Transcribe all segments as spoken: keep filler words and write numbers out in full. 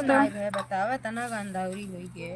काय भय बतावा, तना गंदौरी होई गे।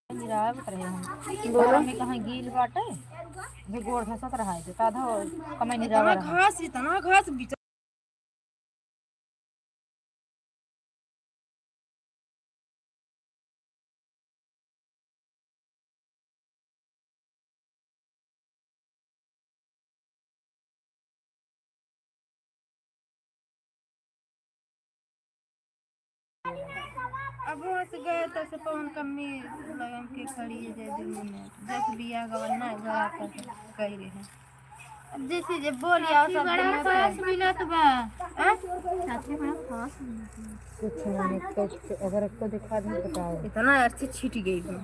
निरावत रहे हम। बोलो। में कहाँ गील बाटे, भी गोड़ घसत रहा है, तो आधा कमाई निरावत रहा। घास, इतना घास बिच अब वहाँ से गए तो से पवन कम्मी लगन के खड़ी है, जय दिन में जस बिया गवन ना गया तो कह रहे हैं। अब जैसे जे बोलिया सब बड़ा दिन में खास मिलत बा। हाँ? साथी बड़ा खास मिलत बा। कुछ नहीं, कुछ अगर आपको दिखा दूँ, बताओ। इतना अच्छी छिट गई बा।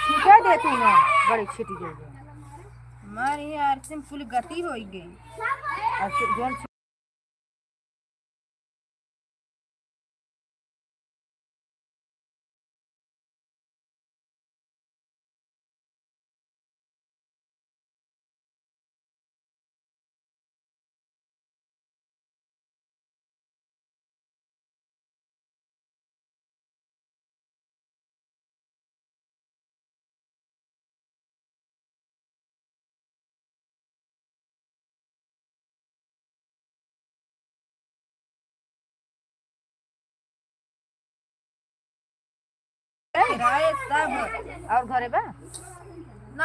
छिटा देती ना, बड़ी छिट गई बा। हमारे यहाँ अरसे में कुल गति होई गई। अरसे जौन राय सब। और घरे बा?